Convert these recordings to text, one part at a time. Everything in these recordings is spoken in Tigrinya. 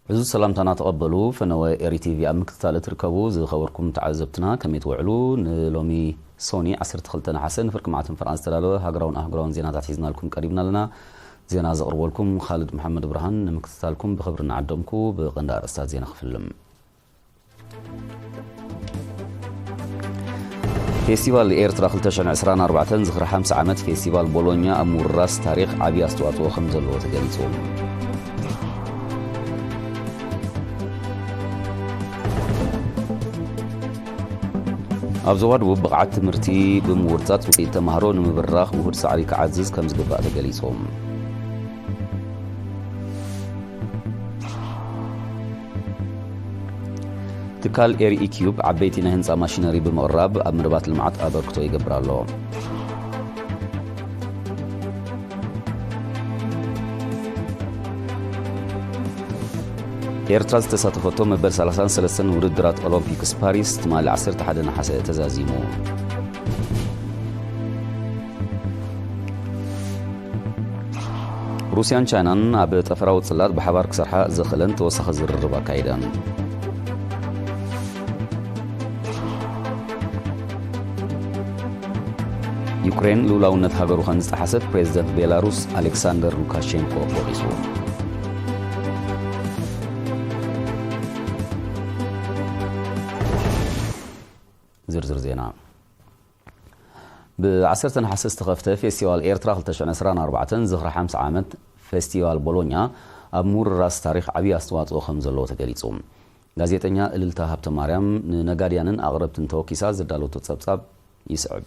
እዚ ሰላምታና ተቐበሉ። ፈነወ ኤሪ ቲቪ ኣብ ምክትታል እትርከቡ ዝኸበርኩም ተዓዘብትና ከመይ ትውዕሉ? ንሎሚ ሶኒ ዓሰርተ ክልተ ነሓሰ ንፍርቂ መዓልትን ፈረቓን ዝተዳለወ ሃገራውን ኣህጉራውን ዜናታት ሒዝናልኩም ቀሪብና ኣለና። ዜና ዘቕርበልኩም ካልድ መሓመድ ብርሃን። ንምክትታልኩም ብኽብሪ እናዓደምኩ ብቐንዲ ኣርእስታት ዜና ክፍልም። ፌስቲቫል ኤርትራ ክልተ ሽሕን ዕስራን ኣርባዕተን ዝኽሪ ሓምሳ ዓመት ፌስቲቫል ቦሎኛ ኣብ ምውርራስ ታሪኽ ዓብዪ ኣስተዋፅኦ ከም ዘለዎ ተገሊጹ። ኣብ ዞባ ደቡብ ብቕዓት ትምህርቲ ብምውርጻጽ ውፅኢት ተምሃሮ ንምብራኽ ውሁድ ጻዕሪ ክዓዝዝ ከም ዝግባእ ተገሊጹ። ትካል ኤሪ ኢኪዩብ ዓበይቲ ናይ ህንፃ ማሽነሪ ብምቕራብ ኣብ መደባት ልምዓት ኣበርክቶ ይገብር ኣሎ። ኤርትራ ዝተሳተፈቶ መበል ሰላሳን ሰለስተን ውድድራት ኦሎምፒክስ ፓሪስ ትማሊ ዓሰርተ ሓደ ነሓሰ ተዛዚሙ። ሩስያን ቻይናን ኣብ ጠፈራዊ ጽላት ብሓባር ክሰርሓ ዘኽእለን ተወሳኺ ዝርርብ ኣካይደን። ዩክሬን ልኡላውነት ሃገሩ ከም ዝጠሓሰት ፕሬዝደንት ቤላሩስ ኣሌክሳንደር ሉካሼንኮ ወቒሱ። ዝርዝር ዜና። ብ ዓሰርተ ነሓሰ ዝተኸፍተ ፌስቲቫል ኤርትራ ክልተ ሽሕን ዕስራን ኣርባዕተን ዝኽሪ ሓምሳ ዓመት ፌስቲቫል ቦሎኛ ኣብ ምውርራስ ታሪኽ ዓብዪ ኣስተዋፅኦ ከም ዘለዎ ተገሊጹ። ጋዜጠኛ እልልታ ሃብተማርያም ንነጋድያንን ኣቕረብትን ተወኪሳ ዘዳለወቶ ጸብጻብ ይስዕብ።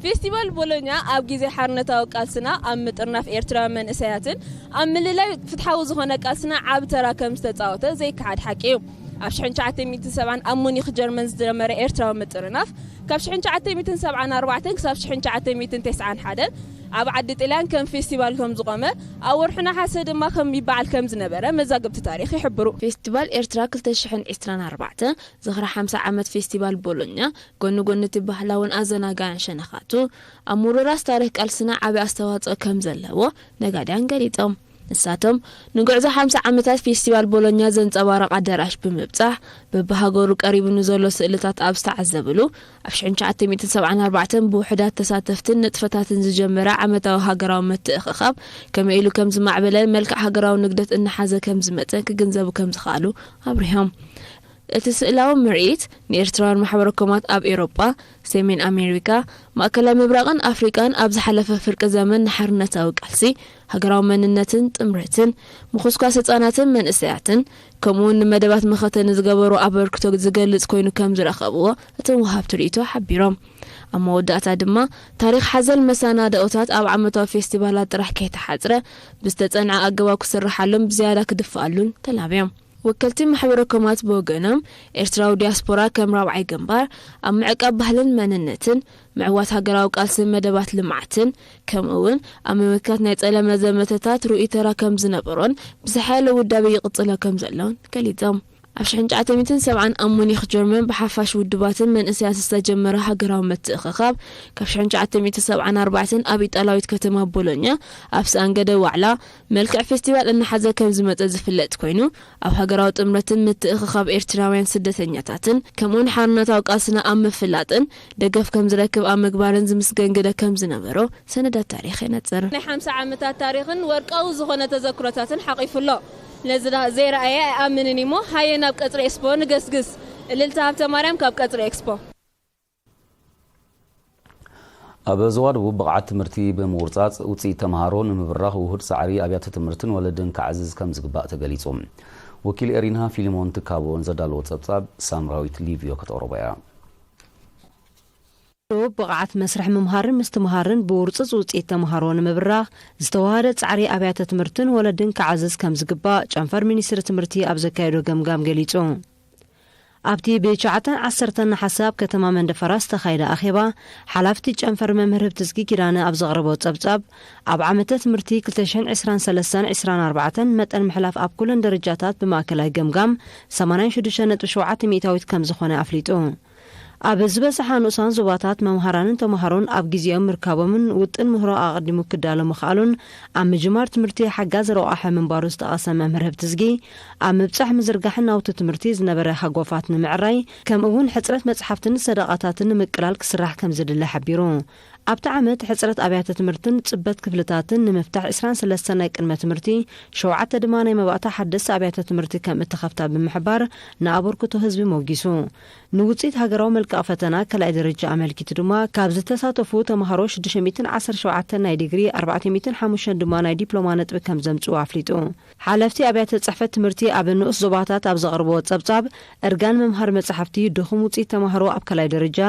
ፌስቲቫል ቦሎኛ ኣብ ግዜ ሓርነታዊ ቃልስና ኣብ ምጥርናፍ ኤርትራውያን መንእሰያትን ኣብ ምልላይ ፍትሓዊ ዝኾነ ቃልስና ዓቢ ተራ ከም ዝተጻወተ ዘይከሓድ ሓቂ እዩ። ኣብ ሽሕን ትሽዓተ ሚእትን ሰብዓን ኣብ ሙኒክ ጀርመን ዝጀመረ ኤርትራዊ ምጥርናፍ ካብ ሽሕን ትሽዓተ ሚእትን ሰብዓን ኣርባዕተን ክሳብ ሽሕን ትሽዓተ ሚእትን ተስዓን ሓደን ኣብ ዓዲ ጥልያን ከም ፌስቲቫል ከም ዝቖመ ኣብ ወርሒ ነሓሰ ድማ ከም ይበዓል ከም ዝነበረ መዛግብቲ ታሪኽ ይሕብሩ። ፌስቲቫል ኤርትራ ክልተ ሽሕን ዕስራን ኣርባዕተ ዝኽሪ ሓምሳ ዓመት ፌስቲቫል ቦሎኛ ጎኒ ጎኒ እቲ ባህላውን ኣዘናጋዕን ሸነኻቱ ኣብ ምውርራስ ታሪኽ ቃልስና ዓቢ ኣስተዋጽኦ ከም ዘለዎ ነጋድያን ገሊጾም። ንሳቶም ንጉዕዞ ሓምሳ ዓመታት ፌስቲቫል ቦሎኛ ዘንጸባርቕ ኣዳራሽ ብምብጻሕ በብሃገሩ ቀሪቡ ንዘሎ ስእልታት ኣብ ዝተዓዘብሉ ኣብ ሽሕን ትሽዓተ ሚእትን ሰብዓን ኣርባዕተን ብውሑዳት ተሳተፍትን ንጥፈታትን ዝጀመረ ዓመታዊ ሃገራዊ ምትእኽኻብ ከመይ ኢሉ ከም ዝማዕበለ መልክዕ ሃገራዊ ንግደት እናሓዘ ከም ዝመጸ ክግንዘቡ ከም ዝኸኣሉ ኣብሪሆም። እቲ ስእላዊ ምርኢት ንኤርትራውያን ማሕበረ ኮማት ኣብ ኤውሮጳ፣ ሰሜን ኣሜሪካ፣ ማእከላይ ምብራቕን ኣፍሪቃን ኣብ ዝሓለፈ ፍርቂ ዘመን ንሓርነታዊ ቃልሲ፣ ሃገራዊ መንነትን ጥምረትን፣ ምኹስኳስ ህጻናትን መንእሰያትን፣ ከምኡውን ንመደባት መኸተ ንዝገበሩ ኣበርክቶ ዝገልጽ ኮይኑ ከም ዝረኸብዎ እቶም ወሃብቲ ርእይቶ ሓቢሮም። ኣብ መወዳእታ ድማ ታሪኽ ሓዘል መሰናድኦታት ኣብ ዓመታዊ ፌስቲቫላት ጥራሕ ከይተሓጽረ ብዝተጸንዐ ኣገባብ ክስርሓሉን ብዝያዳ ክድፍኣሉን ተላብዮም። ወከልቲ ማሕበረ ኮማት ብወገኖም ኤርትራዊ ዲያስፖራ ከም ራብዓይ ግንባር ኣብ ምዕቃብ ባህልን መንነትን ምዕዋት ሃገራዊ ቃልስን መደባት ልምዓትን ከምኡ እውን ኣብ ምምካት ናይ ጸለመ ዘመተታት ርኡይ ተራ ከም ዝነበሮን ብዝሓየለ ውዳቤ ይቕጽሎ ከም ዘሎን ገሊጾም። ኣብ ሽሕን ትሽዓተ ሚእትን ሰብዓን ኣብ ሙኒክ ጀርመን ብሓፋሽ ውድባትን መንእሰያት ዝተጀመረ ሃገራዊ ምትእኽኻብ ካብ ሽሕን ትሽዓተ ሚእትን ሰብዓን ኣርባዕተን ኣብ ኢጣላዊት ከተማ ቦሎኛ ኣብ ዝኣንገደ ዋዕላ መልክዕ ፌስቲቫል እናሓዘ ከም ዝመጸ ዝፍለጥ ኮይኑ ኣብ ሃገራዊ ጥምረትን ምትእኽኻብ ኤርትራውያን ስደተኛታትን ከምኡውን ሓርነታዊ ቃልስና ኣብ ምፍላጥን ደገፍ ከም ዝረክብ ኣብ ምግባርን ዝምስገን ግደ ከም ዝነበሮ ሰነዳት ታሪኽ የነጽር። ናይ ሓምሳ ዓመታት ታሪኽን ወርቃዊ ዝኾነ ተዘክሮታትን ሓቒፉ ኣሎ። ነዚ ዳ-፣ ዘይረኣየ ኣይኣምንን እሞ ሃየ ናብ ቀጽሪ ኤክስፖ ንገስግስ። እልልታ ሃብተ ማርያም ካብ ቀጽሪ ኤክስፖ። ኣብ ዞባ ደቡብ ብቕዓት ትምህርቲ ብምውርጻጽ ውጽኢት ተምሃሮ ንምብራኽ ውሁድ ጻዕሪ ኣብያተ ትምህርትን ወለድን ክዓዝዝ ከም ዝግባእ ተገሊጹ። ወኪል ኤሪና ፊልሞን ትካቦ ንዘዳለዎ ጸብጻብ ሳምራዊት ሊቭዮ ከተቕርቦ እያ። ደቡብ ብቕዓት መስርሕ ምምሃርን ምስትምሃርን ብውርጽጽ ውጽኢት ተምሃሮ ንምብራኽ ዝተዋሃደ ጻዕሪ ኣብያተ ትምህርትን ወለድን ክዓዝዝ ከም ዝግባእ ጨንፈር ሚኒስትሪ ትምህርቲ ኣብ ዘካየዶ ገምጋም ገሊጹ። ኣብቲ ብትሽዓተን ዓሰርተን ነሓሰ ኣብ ከተማ መንደፈራ ዝተኻየደ ኣኼባ፣ ሓላፍቲ ጨንፈር መምህር ህብትዝጊ ኪዳነ ኣብ ዘቕረቦ ጸብጻብ፣ ኣብ ዓመተ ትምህርቲ ክልተ ሽሕን ዕስራን ሰለስተን ዕስራን ኣርባዕተን መጠን ምሕላፍ ኣብ ኩለን ደረጃታት ብማእከላይ ገምጋም ሰማንያን ሽዱሽተን ነጥቢ ሸውዓተ ሚእታዊት ከም ዝኾነ ኣፍሊጡ። ኣብ ዝበዝሓ ንኡሳን ዞባታት መምሃራንን ተምሃሮን ኣብ ግዜኦም ምርካቦምን ውጥን ምህሮ ኣቐዲሙ ክዳሎ ምኽኣሉን ኣብ ምጅማር ትምህርቲ ሓጋዚ ረቋሒ ምንባሩ ዝጠቐሰ መምህር ህብትዝጊ፣ ኣብ ምብጻሕ ምዝርጋሕን ናውቲ ትምህርቲ ዝነበረ ሃጎፋት ንምዕራይ፣ ከምኡ እውን ሕጽረት መጽሓፍትን ሰደቓታትን ንምቅላል ክስራሕ ከም ዝድለ ሓቢሩ። ኣብቲ ዓመት ሕጽረት ኣብያተ ትምህርትን ጽበት ክፍልታትን ንምፍታሕ ዕስራን ሰለስተን ናይ ቅድመ ትምህርቲ፣ ሸውዓተ ድማ ናይ መባእታ ሓደስቲ ኣብያተ ትምህርቲ ከም እተኸፍታ ብምሕባር፣ ንኣበርክቶ ህዝቢ ሞጊሱ። ንውጽኢት ሃገራዊ መልክዕ ፈተና ካልኣይ ደረጃ ኣመልኪቱ ድማ፣ ካብ ዝተሳተፉ ተምሃሮ ሽዱሽተ ሚእትን ዓሰርተ ሸውዓተን ናይ ዲግሪ፣ ኣርባዕተ ሚእትን ሓሙሽተን ድማ ናይ ዲፕሎማ ነጥቢ ከም ዘምጽኡ ኣፍሊጡ። ሓለፍቲ ኣብያተ ጽሕፈት ትምህርቲ ኣብ ንኡስ ዞባታት ኣብ ዘቕርብዎ ጸብጻብ፣ እርጋን መምሃሪ መጻሕፍቲ፣ ድኹም ውጽኢት ተምሃሮ ኣብ ካልኣይ ደረጃ፣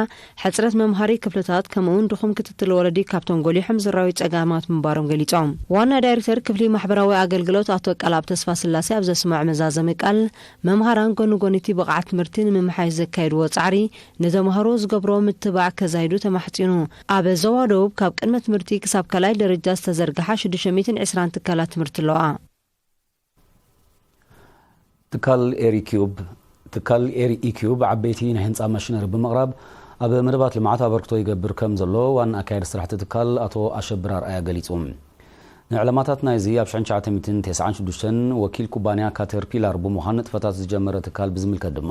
ሕጽረት መምሃሪ ክፍልታት፣ ከምኡውን ድኹም ክትትል ወለዲ ካብቶም ጎሊሖም ዝረኣዩ ጸገማት ምንባሮም ገሊጾም። ዋና ዳይሬክተር ክፍሊ ማሕበራዊ ኣገልግሎት ኣቶ ቃልኣብ ተስፋስላሴ ኣብ ዘስምዖ መዛዘሚ ቃል፣ መምሃራን ጎኒ ጎኒ እቲ ብቕዓት ትምህርቲ ንምምሓያሽ ዘካየድዎ ጻዕሪ፣ ንተምሃሮ ዝገብሮ ምትባዕ ከዛይዱ ተማሕጺኑ። ኣብ ዞባ ደቡብ ካብ ቅድመ ትምህርቲ ክሳብ ካልኣይ ደረጃ ዝተዘርግሓ ሽዱሽተ ሚእትን ዕስራን ትካላት ትምህርቲ ኣለዋ። ትካል ኤሪ ኪዩብ ትካል ኤሪ ኢኪዩብ ዓበይቲ ናይ ህንፃ ማሽነሪ ብምቕራብ ኣብ መደባት ልምዓት ኣበርክቶ ይገብር ከም ዘሎ ዋና ኣካያዲ ስራሕቲ ትካል ኣቶ ኣሸብር ኣርኣያ ገሊፁ። ንዕለማታት ናይዚ ኣብ ሽሕን ትሽዓተ ሚእትን ተስዓን ሽዱሽተን ወኪል ኩባንያ ካተርፒላር ብምዃን ንጥፈታት ዝጀመረ ትካል ብዝምልከት ድማ፣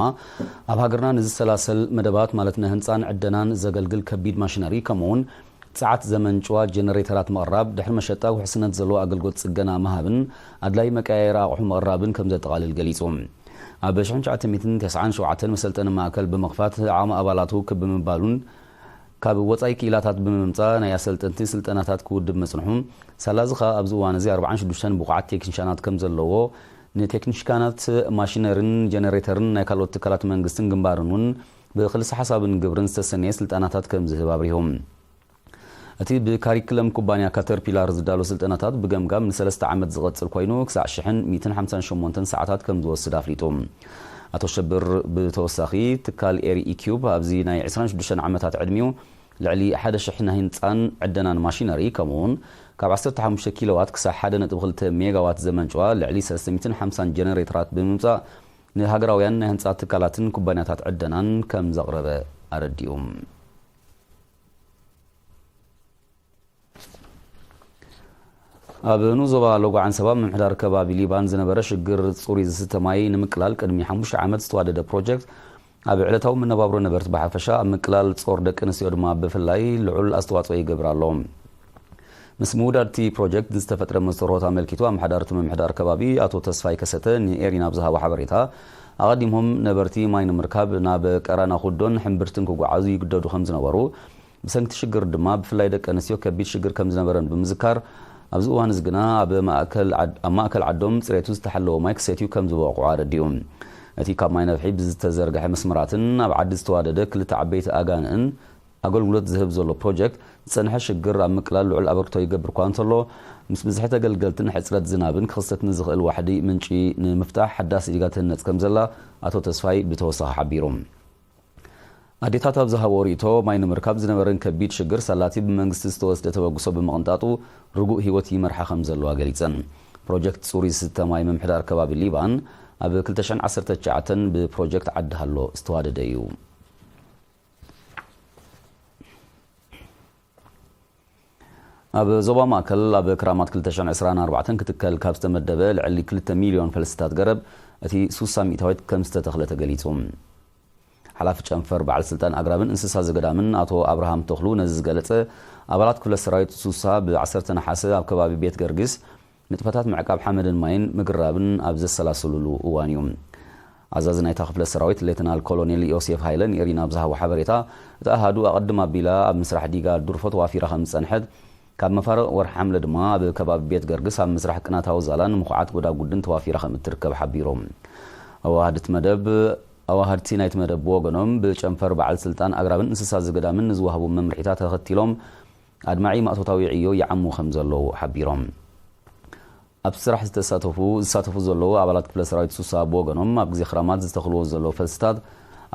ኣብ ሃገርና ንዝሰላሰል መደባት ማለት ንህንፃን ዕደናን ዘገልግል ከቢድ ማሽነሪ ከምኡውን ጸዓት ዘመንጭዋ ጀነሬተራት ምቕራብ፣ ድሕሪ መሸጣ ውሕስነት ዘለዎ ኣገልግሎት ጽገና ምሃብን ኣድላይ መቀያየሪ ኣቑሑ ምቕራብን ከም ዘጠቓልል ገሊጹ። ኣብ ሽሕን ትሽዓተ ሚእትን ተስዓን ሸውዓተን መሰልጠኒ ማእከል ብምኽፋት ዓቕሚ ኣባላቱ ክብ ብምባሉን ካብ ወጻኢ ክኢላታት ብምምጻእ ናይ ኣሰልጠንቲ ስልጠናታት ክውድብ ምጽንሑ፣ ሳላዚ ኸኣ ኣብዚ እዋን እዚ ኣርባዓን ሽዱሽተን ብቑዓት ቴክኒሻናት ከም ዘለዎ፣ ንቴክኒሽካናት ማሽነርን ጀነሬተርን ናይ ካልኦት ትካላት መንግስትን ግንባርን እውን ብክልሰ ሓሳብን ግብርን ዝተሰነየ ስልጠናታት ከም ዝህብ ኣብሪሁ። እቲ ብካሪክለም ኩባንያ ካተርፒላር ዝዳሎ ስልጠናታት ብገምጋም ንሰለስተ ዓመት ዝቐጽል ኮይኑ፣ ክሳዕ ሽሕን ሚእትን ሓምሳን ሸሞንተን ሰዓታት ከም ዝወስድ ኣፍሊጡ። ኣቶ ሸብር ብተወሳኺ፣ ትካል ኤሪ ኢኪዩብ ኣብዚ ናይ ዕስራን ሽዱሽተን ዓመታት ዕድሚኡ ልዕሊ ሓደ ሽሕ ናይ ህንጻን ዕደናን ማሽነሪ፣ ከምኡውን ካብ ዓሰርተ ሓሙሽተ ኪሎዋት ክሳብ ሓደ ነጥቢ ክልተ ሜጋዋት ዘመንጭዋ ልዕሊ ሰለስተ ሚእትን ሓምሳን ጀነሬተራት ብምምጻእ፣ ንሃገራውያን ናይ ህንጻ ትካላትን ኩባንያታት ዕደናን ከም ዘቕረበ ኣረዲኡ። ኣብ ንኡስ ዞባ ሎጎ ዓንሰባ ምምሕዳር ከባቢ ሊባን ዝነበረ ሽግር ጽሩይ ዝስተ ማይ ንምቅላል ቅድሚ ሓሙሽተ ዓመት ዝተዋደደ ፕሮጀክት፣ ኣብ ዕለታዊ መነባብሮ ነበርቲ ብሓፈሻ፣ ኣብ ምቅላል ጾር ደቂ ኣንስትዮ ድማ ብፍላይ ልዑል ኣስተዋጽኦ ይገብር ኣሎ። ምስ ምውዳድ እቲ ፕሮጀክት ዝተፈጥረ መስተርሆት ኣመልኪቱ፣ ኣመሓዳሪ እቲ ምምሕዳር ከባቢ ኣቶ ተስፋይ ከሰተ ንኤሪና ብዝሃቦ ሓበሬታ፣ ኣቐዲሞም ነበርቲ ማይ ንምርካብ ናብ ቀራና ኩዶን ሕምብርትን ክጓዓዙ ይግደዱ ከም ዝነበሩ፣ ብሰንኪ እቲ ሽግር ድማ ብፍላይ ደቂ ኣንስትዮ ከቢድ ሽግር ከም ዝነበረን ብምዝካር፣ ኣብዚ እዋን እዚ ግና ኣብ ማእከል ዓድ-፣ ኣብ ማእከል ዓዶም ጽሬቱ ዝተሓለወ ማይ ክሰትዩ ከም ዝበቕዑ ኣረዲኡ። እቲ ካብ ማይ ነፍሒ ብዝተዘርግሐ መስመራትን ኣብ ዓዲ ዝተዋደደ ክልተ ዓበይቲ ኣጋንእን ኣገልግሎት ዝህብ ዘሎ ፕሮጀክት፣ ዝጸንሐ ሽግር ኣብ ምቅላል ልዑል ኣበርክቶ ይገብር እኳ እንተሎ፣ ምስ ብዝሒ ተገልገልትን ሕጽረት ዝናብን ክኽሰት ንዝኽእል ዋሕዲ ምንጪ ንምፍታሕ ሓዳስ ዲጋ ትህነጽ ከም ዘላ ኣቶ ተስፋይ ብተወሳኺ ሓቢሩ። ኣዴታት ኣብ ዝሃብኦ ርእይቶ፣ ማይ ንምርካብ ዝነበረን ከቢድ ሽግር ሳላቲ ብመንግስቲ ዝተወስደ ተበግሶ ብምቕንጣጡ ርጉእ ህይወት ይመርሓ ከም ዘለዋ ገሊጸን። ፕሮጀክት ጽሩይ ዝስተ ማይ ምምሕዳር ከባቢ ሊባን ኣብ ክልተ ሽሕን ዓሰርተ ትሽዓተን ብፕሮጀክት ዓዲ ሃሎ ዝተዋደደ እዩ። ኣብ ዞባ ማእከል ኣብ ክራማት ክልተ ሽሕን ዕስራን ኣርባዕተን ክትከል ካብ ዝተመደበ ልዕሊ ክልተ ሚልዮን ፈልስታት ገረብ እቲ ሱሳ ሚእታዊት ከም ዝተተኽለ ተገሊጹ። ሓላፊ ጨንፈር በዓል ስልጣን ኣግራብን እንስሳ ዘገዳምን ኣቶ ኣብርሃም ተኽሉ ነዚ ዝገለጸ፣ ኣባላት ክፍለ ሰራዊት ሱሳ ብ ዓሰርተ ነሓሰ ኣብ ከባቢ ቤት ገርጊስ ንጥፈታት ምዕቃብ ሓመድን ማይን ምግራብን ኣብ ዘሰላስሉሉ እዋን እዩ። ኣዛዚ ናይታ ክፍለ ሰራዊት ሌተናል ኮሎኔል ዮሴፍ ሃይለ ንኤሪና ኣብ ዝሃቦ ሓበሬታ፣ እታ ኣሃዱ ኣቐድም ኣቢላ ኣብ ምስራሕ ዲጋ ዱርፎ ተዋፊራ ከም ዝጸንሐት፣ ካብ መፋርቕ ወርሒ ሓምለ ድማ ኣብ ከባቢ ቤት ገርግስ ኣብ ምስራሕ ቅናታዊ ዛላን ምኹዓት ጎዳጉድን ተዋፊራ ከም እትርከብ ሓቢሩ። ኣዋሃድቲ መደብ ኣዋሃድቲ ናይቲ መደብ ብወገኖም፣ ብጨንፈር በዓል ስልጣን ኣግራብን እንስሳ ዘገዳምን ንዝወሃቡ መምርሒታት ተኸቲሎም ኣድማዒ ማእቶታዊ ዕዮ ይዓሙ ከም ዘለዉ ሓቢሮም። ኣብ ስራሕ ዝተሳተፉ ዝሳተፉ ዘለዉ ኣባላት ክፍለ ሰራዊት ሱሳ ብወገኖም፣ ኣብ ግዜ ክራማት ዝተኽልዎ ዘለዉ ፈልስታት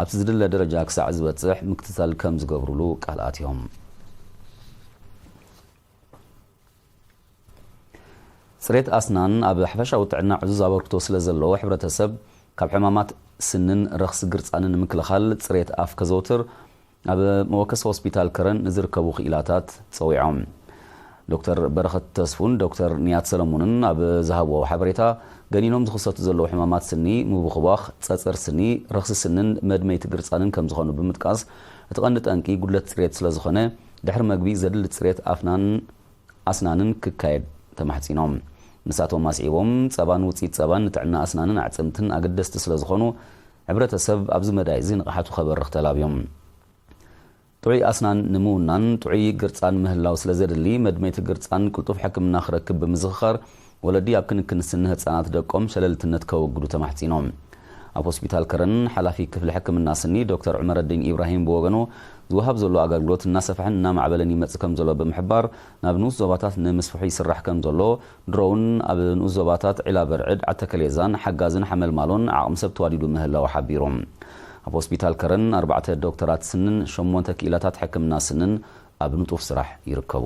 ኣብቲ ዝድለ ደረጃ ክሳዕ ዝበጽሕ ምክትታል ከም ዝገብሩሉ ቃል ኣትዮም። ጽሬት ኣስናን ኣብ ሓፈሻዊ ጥዕና ዕዙዝ ኣበርክቶ ስለ ዘለዎ፣ ሕብረተሰብ ካብ ሕማማት ስንን ረኽሲ ግርጻንን ንምክልኻል ጽሬት ኣፍ ከዘውትር ኣብ መወከሲ ሆስፒታል ከረን ንዝርከቡ ክኢላታት ጸዊዖም። ዶክተር በረኸት ተስፉን ዶክተር ንያት ሰለሙንን ኣብ ዝሃብዎ ሓበሬታ፣ ገኒኖም ዝኽሰቱ ዘለዉ ሕማማት ስኒ፣ ምብኹባኽ፣ ጸጸር ስኒ፣ ረኽሲ ስንን መድመይቲ ግርጻንን ከም ዝኾኑ ብምጥቃስ፣ እቲ ቀንዲ ጠንቂ ጉድለት ጽሬት ስለ ዝኾነ፣ ድሕሪ መግቢ ዘድሊ ጽሬት ኣፍናን ኣስናንን ክካየድ ተማሕጺኖም። ንሳቶም ኣስዒቦም፣ ጸባን ውጽኢት ጸባን ንጥዕና ኣስናንን ኣዕጽምትን ኣገደስቲ ስለ ዝኾኑ፣ ሕብረተሰብ ኣብዚ መዳይ እዚ ንቕሓቱ ከበርኽ ተላብዮም። ጥዑይ ኣስናን ንምውናን ጥዑይ ግርጻን ምህላው ስለ ዘድሊ፣ መድመይቲ ግርጻን ቅልጡፍ ሕክምና ክረክብ ብምዝኽኻር፣ ወለዲ ኣብ ክንክን ስኒ ህጻናት ደቆም ሸለልትነት ከወግዱ ተማሕጺኖም። ኣብ ሆስፒታል ከረን ሓላፊ ክፍሊ ሕክምና ስኒ ዶክተር ዑመረዲን ኢብራሂም ብወገኑ፣ ዝወሃብ ዘሎ ኣገልግሎት እናሰፍሐን እናማዕበለን ይመጽእ ከም ዘሎ ብምሕባር፣ ናብ ንኡስ ዞባታት ንምስፍሑ ይስራሕ ከም ዘሎ፣ ድሮ እውን ኣብ ንኡስ ዞባታት ዒላ በርዕድ፣ ዓተከሌዛን፣ ሓጋዝን ሓመልማሎን ዓቕሚ ሰብ ተዋዲዱ ምህላው ሓቢሩ። ኣብ ሆስፒታል ከረን ኣርባዕተ ዶክተራት ስንን ሸሞንተ ክኢላታት ሕክምና ስንን ኣብ ንጡፍ ስራሕ ይርከቡ።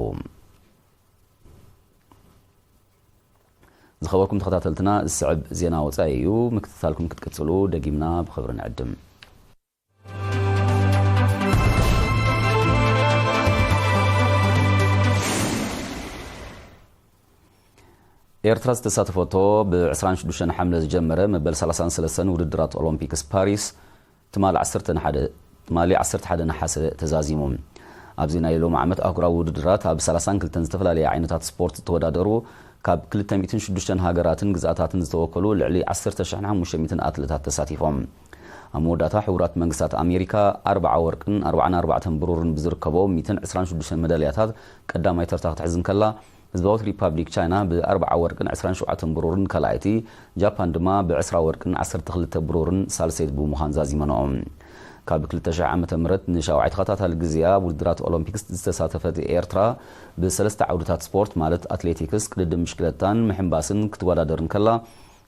ዝኸበርኩም ተኸታተልትና፣ ዝስዕብ ዜና ወጻኢ እዩ። ምክትታልኩም ክትቅጽሉ ደጊምና ብኽብሪ ንዕድም። ኤርትራ ዝተሳተፈቶ ብ ዕስራን ሽዱሽተን ሓምለ ዝጀመረ መበል ሰላሳን ሰለስተን ውድድራት ኦሎምፒክስ ፓሪስ ትማሊ ዓሰርተ ሓደ፣ ትማሊ ዓሰርተ ሓደ ነሓሰ ተዛዚሙ። ኣብዚ ናይ ሎሚ ዓመት ኣህጉራዊ ውድድራት ኣብ ሰላሳን ክልተን ዝተፈላለያ ዓይነታት ስፖርት ዝተወዳደሩ ካብ ክልተ ሚእትን ሽዱሽተን ሃገራትን ግዝኣታትን ዝተወከሉ ልዕሊ ዓሰርተ ሽሕን ሓሙሽተ ሚእትን ኣትለታት ተሳቲፎም። ኣብ መወዳእታ ሕቡራት መንግስታት ኣሜሪካ ኣርብዓ ወርቅን ኣርባዓን ኣርባዕተን ብሩርን ብዝርከቦ ሚእትን ዕስራን ሽዱሽተን መዳልያታት ቀዳማይ ተርታ ክትሕዝ እንከላ፣ ህዝባዊት ሪፓብሊክ ቻይና ብኣርብዓ ወርቅን ዕስራን ሸውዓተን ብሩርን ካልኣይቲ፣ ጃፓን ድማ ብዕስራ ወርቅን ዓሰርተ ክልተ ብሩርን ሳልሰይቲ ብምዃን ዛዚመንኦም። ካብ ክልተ ሽሕ ዓመተ ምህረት ንሻውዓይ ተኸታታሊ ግዜ ኣብ ውድድራት ኦሎምፒክስ ዝተሳተፈት ኤርትራ፣ ብሰለስተ ዓውድታት ስፖርት ማለት ኣትሌቲክስ፣ ቅድድም ብሽክለታን ምሕንባስን ክትወዳደር እንከላ፣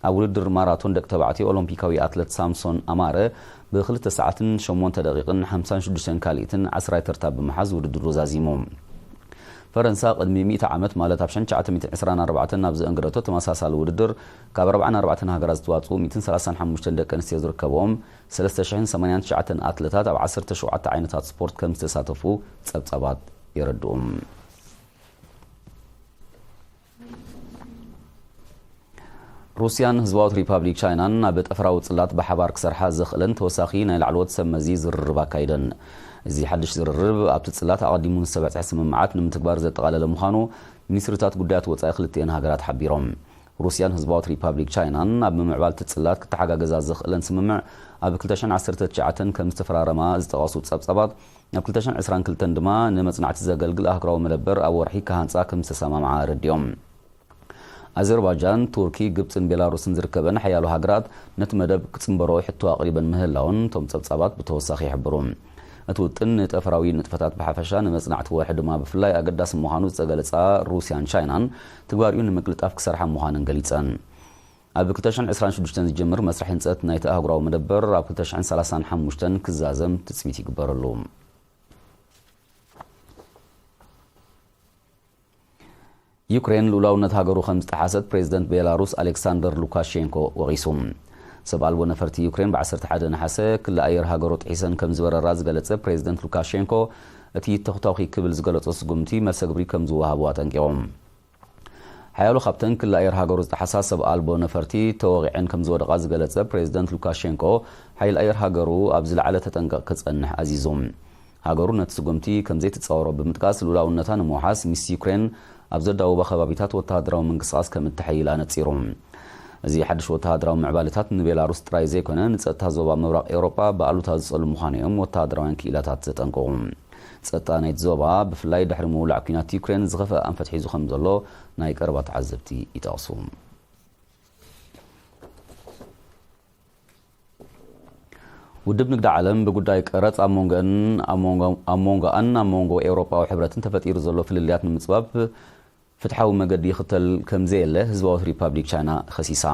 ኣብ ውድድር ማራቶን ደቂ ተባዕትዮ ኦሎምፒካዊ ኣትለት ሳምሶን ኣማረ ብክልተ ሰዓትን ሸሞንተ ደቂቕን ሓምሳን ሽዱሽተን ካልኢትን ዓስራይ ተርታ ብምሓዝ ውድድሩ ዛዚሙ። ፈረንሳ ቅድሚ ሚእቲ ዓመት ማለት ኣብ ሽሕን ትሽዓተ ሚእትን ዕስራን ኣርባዕተን ናብ ዘእንገደቶ ተመሳሳሊ ውድድር ካብ ኣርባዓን ኣርባዕተን ሃገራት ዝተዋፅኡ ሚእትን ሰላሳን ሓሙሽተን ደቂ ኣንስትዮ ዝርከብኦም ሰለስተ ሽሕን ሰማንያን ትሽዓተን ኣትለታት ኣብ ዓሰርተ ሸውዓተ ዓይነታት ስፖርት ከም ዝተሳተፉ ፀብፀባት የረድኡ። ሩስያን ህዝባዊት ሪፓብሊክ ቻይናን ኣብ ጠፈራዊ ጽላት ብሓባር ክሰርሓ ዘኽእለን ተወሳኺ ናይ ላዕለዎት ሰብ መዚ ዝርርብ ኣካይደን። እዚ ሓድሽ ዝርርብ ኣብቲ ጽላት ኣቐዲሙ ዝተበጽሐ ስምምዓት ንምትግባር ዘጠቓለለ ምዃኑ ሚኒስትርታት ጉዳያት ወጻኢ ክልቲኤን ሃገራት ሓቢሮም። ሩስያን ህዝባዊት ሪፓብሊክ ቻይናን ኣብ ምምዕባል እቲ ጽላት ክተሓጋገዛ ዘኽእለን ስምምዕ ኣብ ክልተ ሽሕን ዓሰርተ ትሽዓተን ከም ዝተፈራረማ ዝጠቐሱ ጸብጻባት፣ ኣብ ክልተ ሽሕን ዕስራን ክልተን ድማ ንመጽናዕቲ ዘገልግል ኣህጉራዊ መደበር ኣብ ወርሒ ክሃንጻ ከም ዝተሰማምዓ ኣረዲኦም። ኣዘርባጃን፣ ቱርኪ፣ ግብጽን ቤላሩስን ዝርከበን ሓያሎ ሃገራት ነቲ መደብ ክጽንበሮ ሕቶ ኣቕሪበን ምህላውን እቶም ጸብጻባት ብተወሳኺ ይሕብሩ። እቲ ውጥን ንጠፈራዊ ንጥፈታት ብሓፈሻ፣ ንመጽናዕቲ ወርሒ ድማ ብፍላይ ኣገዳሲ ምዃኑ ዝተገለጻ ሩስያን ቻይናን፣ ትግባሪኡ ንምቅልጣፍ ክሰርሓ ምዃነን ገሊጸን። ኣብ ክልተ ሽሕን ዕስራን ሽዱሽተን ዝጅምር መስርሕ ህንጸት ናይቲ ኣህጉራዊ መደበር ኣብ ክልተ ሽሕን ሰላሳን ሓሙሽተን ክዛዘም ትጽቢት ይግበረሉ። ዩክሬን ልኡላውነት ሃገሩ ከም ዝጠሓሰት ፕሬዝደንት ቤላሩስ ኣሌክሳንደር ሉካሼንኮ ወቒሱ። ሰብ ኣልቦ ነፈርቲ ዩክሬን ብ ዓሰርተ ሓደ ነሓሰ ክሊ ኣየር ሃገሩ ጥሒሰን ከም ዝበረራ ዝገለጸ ፕሬዝደንት ሉካሼንኮ፣ እቲ ተኹታኹ ክብል ዝገለጾ ስጉምቲ መልሰ ግብሪ ከም ዝወሃቦ ኣጠንቂቑ። ሓያሎ ካብተን ክሊ ኣየር ሃገሩ ዝጠሓሳ ሰብ ኣልቦ ነፈርቲ ተወቒዐን ከም ዝወደቓ ዝገለጸ ፕሬዝደንት ሉካሼንኮ፣ ሓይሊ ኣየር ሃገሩ ኣብ ዝለዓለ ተጠንቀቕ ክጸንሕ ኣዚዙ። ሃገሩ ነቲ ስጉምቲ ከም ዘይትጻወሮ ብምጥቃስ፣ ልኡላውነታ ንምውሓስ ምስ ዩክሬን ኣብ ዘዳውባ ከባቢታት ወተሃደራዊ ምንቅስቓስ ከም እተሐይል ኣነጺሩ። እዚ ሓድሽ ወተሃደራዊ ምዕባለታት ንቤላሩስ ጥራይ ዘይኮነ፣ ንጸጥታ ዞባ ምብራቕ ኤውሮጳ ብኣሉታ ዝጸሉ ምዃኑ እዮም ወተሃደራውያን ክኢላታት ዘጠንቅቑ። ጸጥታ ናይቲ ዞባ፣ ብፍላይ ድሕሪ ምውላዕ ኲናት ዩክሬን፣ ዝኸፍአ ኣንፈት ሒዙ ከም ዘሎ ናይ ቀረባ ተዓዘብቲ ይጠቕሱ። ውድብ ንግዲ ዓለም ብጉዳይ ቀረጽ ኣብ መንጎን፣ ኣብ መንጎ፣ ኣብ መንጎኣን ኣብ መንጎ ኤውሮጳዊ ሕብረትን ተፈጢሩ ዘሎ ፍልልያት ንምጽባብ ፍትሓዊ መገዲ ይኽተል ከም ዘየለ ህዝባዊት ሪፓብሊክ ቻይና ኸሲሳ።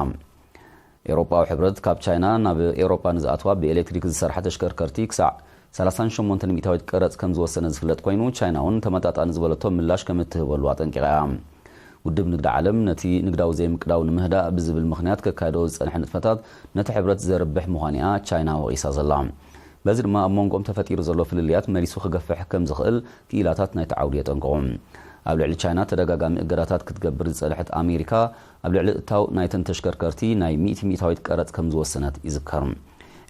ኤውሮጳዊ ሕብረት ካብ ቻይና ናብ ኤውሮጳ ንዝኣትዋ ብኤሌክትሪክ ዝሰርሓ ተሽከርከርቲ ክሳዕ ሰላሳን ሸሞንተን ሚእታዊት ቀረጽ ከም ዝወሰነ ዝፍለጥ ኮይኑ፣ ቻይና እውን ተመጣጣኒ ዝበለቶ ምላሽ ከም እትህበሉ ኣጠንቂቓ እያ። ውድብ ንግዲ ዓለም ነቲ ንግዳዊ ዘይምቅዳው ንምህዳእ ብዝብል ምኽንያት ከካይዶ ዝጸንሐ ንጥፈታት ነቲ ሕብረት ዘርብሕ ምዃኑ እያ ቻይና ወቒሳ ዘላ። በዚ ድማ ኣብ መንጎኦም ተፈጢሩ ዘሎ ፍልልያት መሊሱ ክገፍሕ ከም ዝኽእል ክኢላታት ናይቲ ዓውዲ የጠንቅቑ። ኣብ ልዕሊ ቻይና ተደጋጋሚ እገዳታት ክትገብር ዝጸንሐት ኣሜሪካ፣ ኣብ ልዕሊ እታው ናይተን ተሽከርከርቲ ናይ ሚእቲ ሚእታዊት ቀረጽ ከም ዝወሰነት ይዝከር።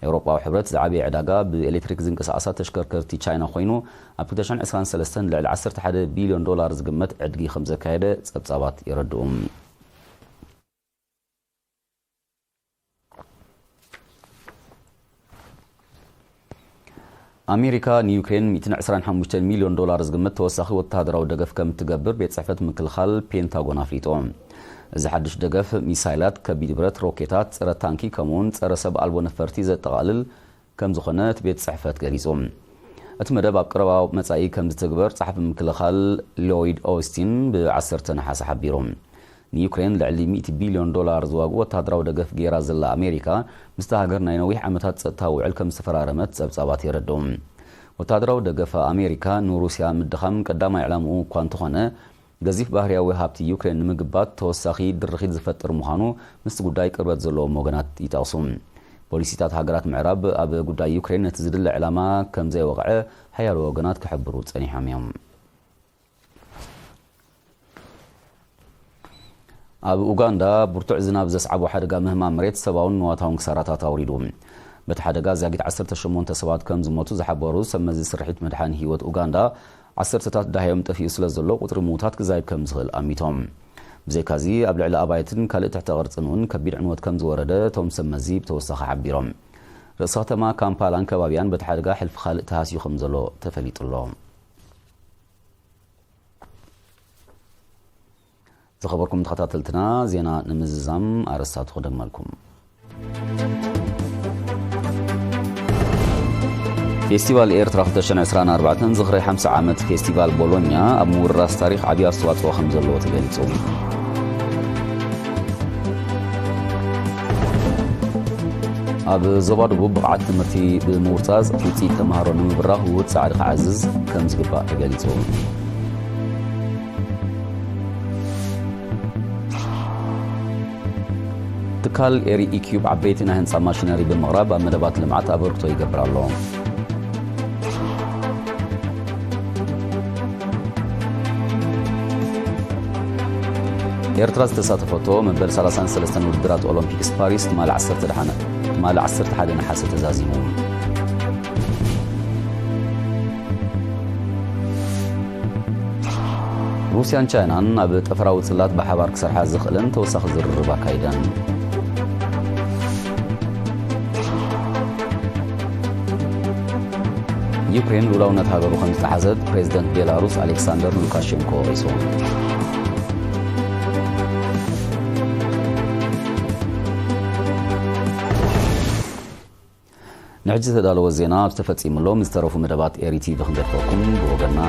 ኤውሮጳዊ ሕብረት ዝዓበየ ዕዳጋ ብኤሌክትሪክ ዝንቀሳቐሳ ተሽከርከርቲ ቻይና ኮይኑ፣ ኣብ ክልተ ሽሕን ዕስራን ሰለስተን ልዕሊ ዓሰርተ ሓደ ቢልዮን ዶላር ዝግመት ዕድጊ ከም ዘካየደ ጸብጻባት የረድኡ። ኣሜሪካ ንዩክሬን ሚእትን ዕስራን ሓሙሽተን ሚልዮን ዶላር ዝግመት ተወሳኺ ወተሃደራዊ ደገፍ ከም እትገብር ቤት ጽሕፈት ምክልኻል ፔንታጎን ኣፍሊጡ። እዚ ሓድሽ ደገፍ ሚሳይላት፣ ከቢድ ብረት፣ ሮኬታት፣ ጸረ ታንኪ ከምኡውን ጸረ ሰብ ኣልቦ ነፈርቲ ዘጠቓልል ከም ዝኾነ እቲ ቤት ጽሕፈት ገሊጹ። እቲ መደብ ኣብ ቀረባ መጻኢ ከም ዝትግበር ጸሓፊ ምክልኻል ሎይድ ኦስቲን ብ ዓሰርተ ነሓሰ ሓቢሩ። ንዩክሬን ልዕሊ ሚእቲ ቢልዮን ዶላር ዝዋግኡ ወተሃደራዊ ደገፍ ገይራ ዘላ ኣሜሪካ፣ ምስታ ሃገር ናይ ነዊሕ ዓመታት ጸጥታ ውዕል ከም ዝተፈራረመት ጸብጻባት የረድኡ። ወተሃደራዊ ደገፍ ኣሜሪካ ንሩስያ ምድኻም ቀዳማይ ዕላምኡ እኳ እንተኾነ፣ ገዚፍ ባህርያዊ ሃብቲ ዩክሬን ንምግባት ተወሳኺ ድርኺት ዝፈጥር ምዃኑ ምስቲ ጉዳይ ቅርበት ዘለዎም ወገናት ይጠቕሱ። ፖሊሲታት ሃገራት ምዕራብ ኣብ ጉዳይ ዩክሬን ነቲ ዝድለ ዕላማ ከም ዘይወቕዐ ሓያሎ ወገናት ክሕብሩ ጸኒሖም እዮም። ኣብ ኡጋንዳ ብርቱዕ ዝናብ ዘስዓቦ ሓደጋ ምህማም መሬት ሰብኣውን ንዋታውን ክሳራታት ኣውሪዱ። በቲ ሓደጋ ዛጊት ዓሰርተ ሸሞንተ ሰባት ከም ዝሞቱ ዝሓበሩ ሰብ መዚ ስርሒት ምድሓን ህይወት ኡጋንዳ፣ ዓሰርተታት ዳህዮም ጠፊኡ ስለ ዘሎ ቁጽሪ ምዉታት ክዛይድ ከም ዝኽእል ኣሚቶም። ብዘይካዚ ኣብ ልዕሊ ኣባይትን ካልእ ትሕተ ቅርጽን እውን ከቢድ ዕንወት ከም ዝወረደ እቶም ሰብ መዚ ብተወሳኺ ሓቢሮም። ርእሰ ከተማ ካምፓላን ከባቢያን በቲ ሓደጋ ሕልፊ ካልእ ተሃስዩ ከም ዘሎ ተፈሊጡ ኣሎ። ዝኸበርኩም ተኸታተልትና፣ ዜና ንምዝዛም ኣርእስታቱ ክደግመልኩም። ፌስቲቫል ኤርትራ ክልተ ሽሕን ዕስራን ኣርባዕተን ዝኽሪ ሓምሳ ዓመት ፌስቲቫል ቦሎኛ ኣብ ምውራስ ታሪኽ ዓብዪ ኣስተዋፅኦ ከም ዘለዎ ተገሊጹ። ኣብ ዞባ ደቡብ ብቕዓት ትምህርቲ ብምውርጻጽ ውጽኢት ተምሃሮ ንምብራኽ ውሁድ ጻዕሪ ክዓዝዝ ከም ዝግባእ ተገሊጹ። ትካል ኤሪ ኢኪዩብ ዓበይቲ ናይ ህንጻ ማሽነሪ ብምቕራብ ኣብ መደባት ልምዓት ኣበርክቶ ይገብር ኣሎ። ኤርትራ ዝተሳተፈቶ መበል ሰላሳን ሰለስተን ውድድራት ኦሎምፒክስ ፓሪስ ትማሊ ዓሰርተ ደሓነ-፣ ትማሊ ዓሰርተ ሓደ ነሓሰ ተዛዚሙ። ሩስያን ቻይናን ኣብ ጠፈራዊ ጽላት ብሓባር ክሰርሓ ዝኽእለን ተወሳኺ ዝርርብ ኣካይደን። ዩክሬን ልኡላውነት ሃገሩ ከም ዝተሓዘት ፕሬዝደንት ቤላሩስ ኣሌክሳንደር ሉካሼንኮ ወቒሱ። ንሕጂ ዝተዳለወ ዜና ኣብ ዝተፈጺሙ ኣሎ። ምስ ዝተረፉ መደባት ኤሪ ቲቪ ክንገድፈኩም። ብወገንና